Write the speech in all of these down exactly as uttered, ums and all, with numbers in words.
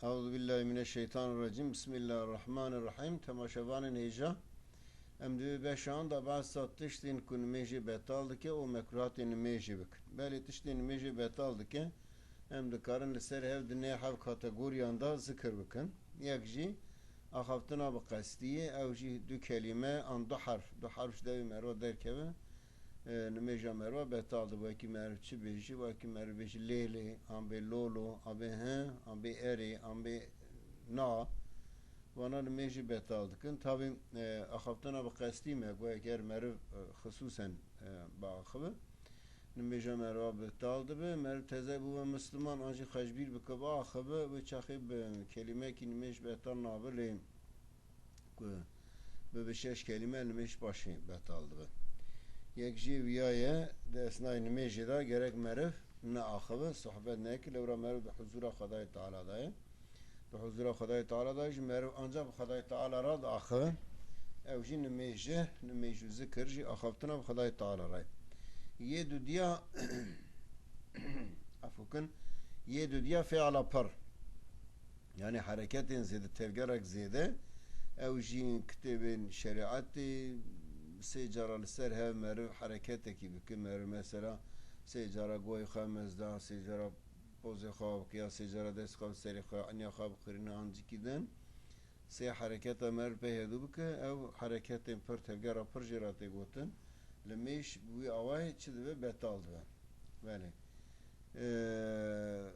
Euzu billahi mineşşeytanirracim. Bismillahirrahmanirrahim. Temaşevanên hêja. Em di vê beşan de behsa tiştên ku nimêjê betal dike û mekruhatên nimêjê bikin. Belê tiştên nimêjê betal dike, em dikarin li ser hev di nê hev kategoriyan de zikir bikin. Yek jî axaftina bi qestî ye, ew jî du kelîme an du herf, du herf ji devê meriva derkeve, e, nimêja meriva betal dibe. Wekî meriv çi bêjî, wekî meriv bêjî lê lê, an bê lolo, an bê he, an bê erê, an bê na. Vana nimêjî betal dikin. Tabî, e, axaftina bi qestî me, got eger meriv, e, xisûsen, e, biaxive, nimêja meriva betal dibe. Meriv teze bûbe misliman, an jî xwe ji bîr bike biaxive, wê çaxê bi kelîmekî nimêj betal nabe lê ku bibe şeş kelîme, nimêj paşê betal dibe. Yek jî viya ye, di esnayê nimêjê de gerek meriv neaxive, sohbet neke, lewra meriv di huzûra Xwedayê Teala de ye. Di huzûra Xwedayê Teala de jî meriv ancax bi Xwedayê Teala re diaxive. Ew jî nimêj e, nimêj û zikir jî axaftina bi Xwedayê Teala re ye. Yê dudiya, efû kin, yê dudiya fiila pir. Yani hereketên zêde, tevgerek zêde, ew jî kitêbên şerîetê sê cara li ser hev meriv hereketekî bike. Meriv mesela sê cara guhê xwe mezda, sê cara pozê xwe bike, ya sê cara dest xwe bi serê xwe, eniya xwe biqirîne an cîkî din. Sê hereketa meriv pê hêdû bike, ew hereketên pir, tevgera pir jê re tê gotin. Li mêj bi wî awayê çi dibe? Betal dibe. Belê. Ee,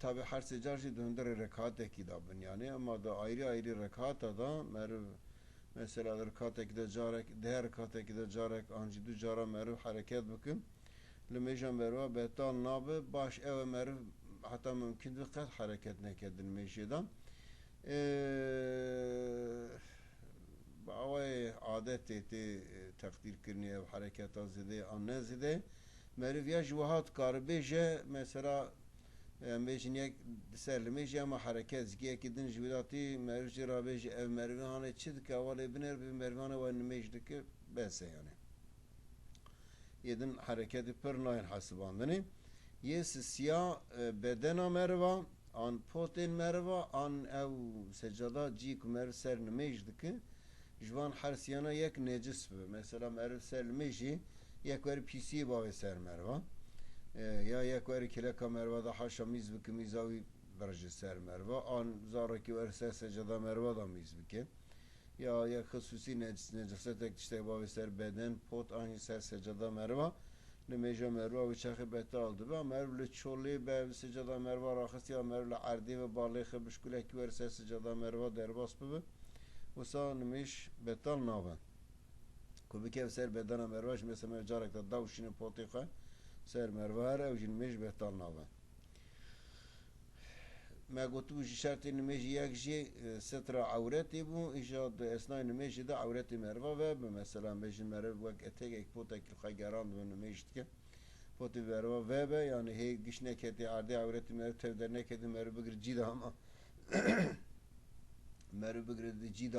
tabi her sê car jî di hundirê rekatekî de bin yani, ama di ayrî ayrî rekata de meriv, mesela di rekatekî de carek, di her rekatekî de carek an jî du cara meriv hereket bikin, li mêja meriva betal nabe. Baş ew e meriv heta mumkin be qet hereket neke di nimêjê de. Ee, bi awayê adetê tê, e, teqdîr kirinê ev hereketa zêde an ne zêde. Meriv ya ji wiha dikare bêje, mesela, em bêjin yek di ser limêjê, ama hereket zikiyekî din ji wî datî, meriv jê re bêje, ev merivê hane çi dike, hewa lê binêr, bi merivê hane we nimêj dike, bes e yani. Yê din hereketê pir nayên hesibandinê. Yê sisiya, e, bedena meriva, an potên meriva, an ew secada cî ku meriv ser nimêj dike, ji van her siyana yek necis be. Mesela meriv ser nimêjê yek wer pîsiyê bavê ser meriva. E, ya yek wer kileka meriva da haşa mîz bike, mîza wî birije ser meriva. An zarekî wer ser secada meriva da mîz bike. Ya yek xisûsî necis, necisetek tiştek bavê ser beden, pot an jî ser secada meriva. Nimêja meriva wî çaxê betal dibe. Meriv li çolê be, bi secada meriva raxistiya meriv li erdê ve balê xwe bi şkulekî wer ser secada meriva derbas bibe. Wisa nimêj betal nabe. Ku bikeve ser bedena meriva jî mesela meriv carek de dawşîne potê xwe ser meriva her ew jî nimêj betal nabe. Me gotibû ji şertê nimêjî yek jî, e, setra ewretê bû. Îja di esnayê nimêjê de ewretê meriva vebe. Mesela bêjin meriv wek etekek potekî li xwe gerand ve nimêj dike. Potê meriva vebe, yani hê giş neketê erdê ewretê meriv tev derneketê meriv bigire cî de ama meriv bigire di cî de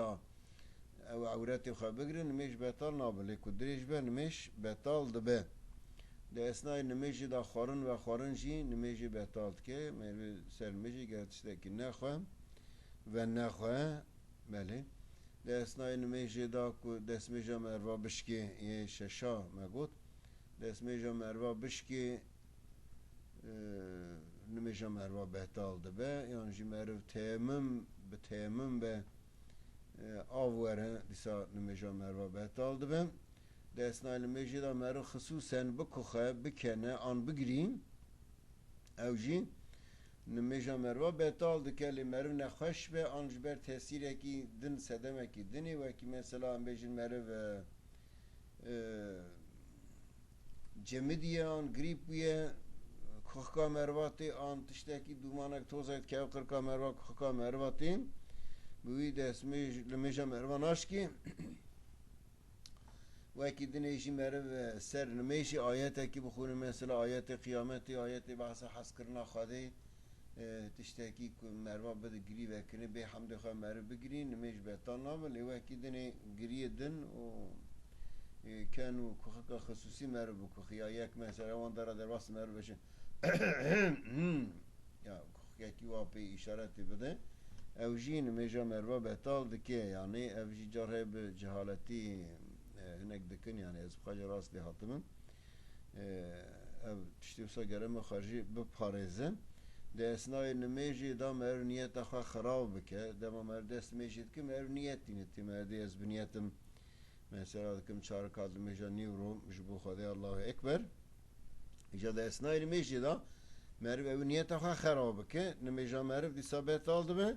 ew ewretê xwe bigire, nimêj betal nabe. Lê ku dirêj be, nimêj betal dibe. Di esnayê nimêjê de xwarin vexwarin jî nimêjê betal dike. Merivê ser nimêjê ger tiştekî nexwe, venexwe, belê. Di esnayê nimêjê de ku destmêja meriva bişkê, yê şeşa me got, destmêja meriva bişkê, e, nimêja meriva betal dibe, yan jî meriv teyemim, bi teyemim be, e, av were, dîsa nimêja meriva betal dibe. Di esnayê nimêjê de meriv xisûsen bikuxe, bikene an bigirî, ew jî nimêja meriva betal dike, lê meriv nexweş be, an ji ber tesîrekî din, sedemekî dinê, wekî mesela em bêjin meriv, e, e, cemidî ye an grîp bûye, kuxika meriva tê an tiştekî dûmanek tozek dikeve qirika meriva, kuxika meriva tê, bi wî destmêj, nimêja meriva naşkî. Wekî dinê jî meriv, e, ser nimêjî ayetekî bixwîne, mesela ayetê qiyametê, ayetê behsa hezkirina Xwedê, e, tiştekî ku meriva bide girî vekirine, bê hemdê xwe meriv bigirî, nimêj betal nabe, lê wekî dinê giriyê din û, e, ken û kuxika xisûsî meriv bikuxî, ya yek mesela wan dera derbas meriv bêje, ya Yekî wa pê îşaretê bide. Ew jî nimêja meriva betal dike. Yanî ev jî car heye bi cehaletî, e, hinek dikin. Yanî ez bi xwe jî rast lê hatibim. E, ev tiştê wisa gere me xwe jî biparêzin. Di esnayê nimêjê de meriv niyeta xwe xirab bike. Dema meriv dest nimêjê dike, meriv niyet tîne. Tê meriv dê ez bi niyetim Mesela dikim çar rekat nimêja nîvro ji bo Xwedê Allahu Ekber. Îca di esnayê nimêjê de meriv ew niyeta xwe xera bike. Nimêja meriv dîsa betal dibe.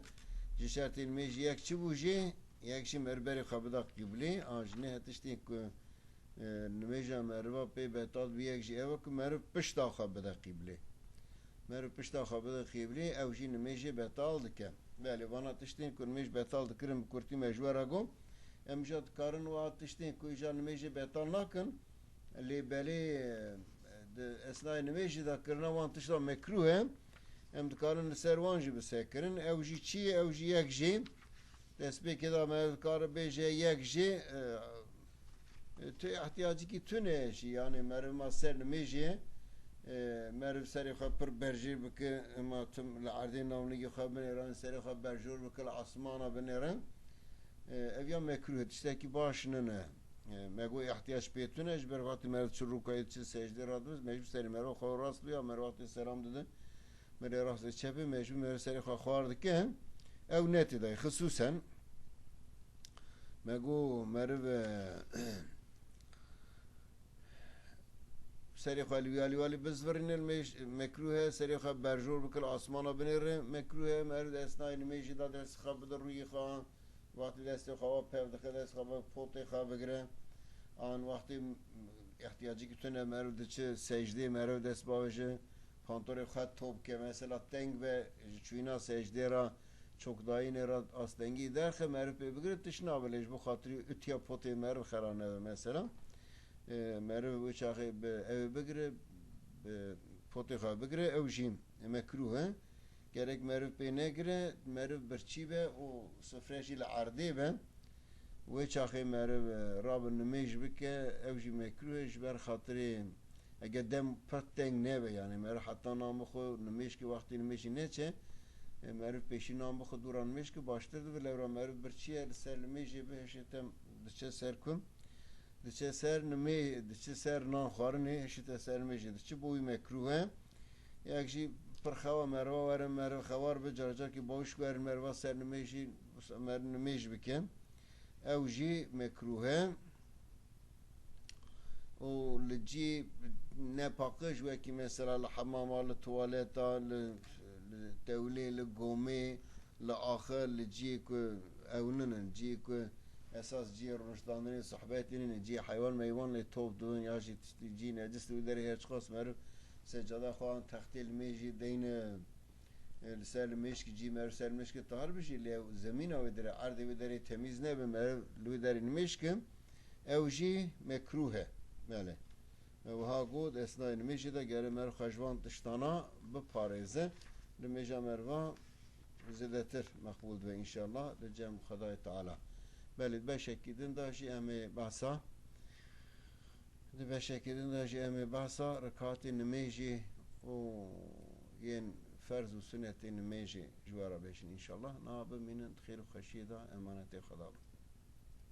Ji şertê nimêjê yek çi bû jî, yek jî meriv berê xwe bida qîblê. A ji neh tiştên ku, e, nimêja meriva pê betal bi yek jî ew e ku meriv pişta xwe bide qîblê. Meriv pişta xwe bide qîblê, ew jî nimêjê betal dike. Belê, vana tiştên ku nimêj betal dikirin, bi kurtî me ji we re got. Em jî dikarin wa tiştên ku îja nimêjê betal nakin, lê belê, e, di esnayê nimêjê de kirina wan tişta mekrûh e. Em dikarin li ser wan jî bisekirin. Ew jî çi ye? Ew jî yek jê. Destpêkê de me dikare bêje yek jê, e, e, tu ihtiyacikî tune jî, yanî meriv ma ser nimêjê, e, meriv serê xwe pir berjêr bike, ma tim li erdê navnîgê xwe binêrin, serê xwe berjor bike, li asmana binêrin. E, ev ya mekrûh e, tiştekî baş nine. E, me got ihtiyac pê tune, ji ber wextê meriv çi rûkayê, çi secdê radibist, mecbûr serê meriva xwe rast bû ya meriv wextê selam dide, meriv rast û çepê, mecbûr meriv serê xwe xwar dike. Ew ne tê de, xisûsen, me got meriv, e, serê xwe li wî alî walî bizvirîne, li mêj-, mekrûh e, serê xwe berjor bike, li asmana binêre, mekrûh e, meriv di esnayê nimêjê de dest xwe bide rûyê xwe, wextê destê xwe wa pev dike, dest xwe bi potê xwe bigire. An wextê ihtiyacekî tune meriv diçe secdê, meriv dest bavêje, pantorê xwe top ke, mesela teng be, ji çûyîna secdê re, çokdayînê re astengî derxe, meriv pê bigire, tişt nabe, lê ji bo xatirî utiya potê meriv xera nebe, mesela. E, meriv wê çaxê bi ew bigire, bi potê xwe bigire, ew jî mekrûh e. Gerek meriv pê negire, meriv birçî be û sifre jî li erdê be. Wê çaxê meriv, e, rabe nimêj bike, ew jî mekrûh e, ji ber xatirê ege dem pir teng nebe, yanî meriv heta nan bixwe, nimêjkê wextê nimêjê neçe, e, meriv pêşî nan bixwe, dûra nimêjkê baştir dibe, lewra meriv birçî ye, li ser nimêjê bihişête diçe ser ku, diçe ser nimê-, diçe ser nan xwarinê, hişite ser nimêjê, diçe bo wî mekrûh e. Yek jî pir xewa meriva were, meriv xewar bi, carcarekî bawiş werin meriva ser nimêjî, meriv nimêj bike. Ew jî mekrûh e. Û li cî nepaqij, wekî mesela li hemama, li tuwaleta, li, li tewlê, li gomê, li axir, li ciyê ku ew ninin, ciyê ku esas ciyê rûniştandinê, sohbetê ninin, ciyê heywan meywan lê top dibin ya jî tiştî cî necis li wî derê her çiqas meriv secada xwe an textê li mêjî deyne, e, li ser li mêşkî cî meriv ser li mêşkê tahir bijî, lê zemîna wê derê, erdê wê derê temîz nebe, meriv li wê derê nimêjke, ew jî mekrûh e. Belê. Me wiha got, esnayê nimêjê de gere meriv xwe ji van tiştana biparêze. Nimêja meriva zêdetir meqbûl dibe înşallah li cem Xwedayê Teala. Belê, di beşekî din de jî em ê behsa, di beşekî din de jî em ê behsa rikatê nimêjê û yên ferz û sunetê nimêjê ji we re bêjin înşallah. Niha bimînin di xêr û xweşiyê de, emanetê Xweda bin.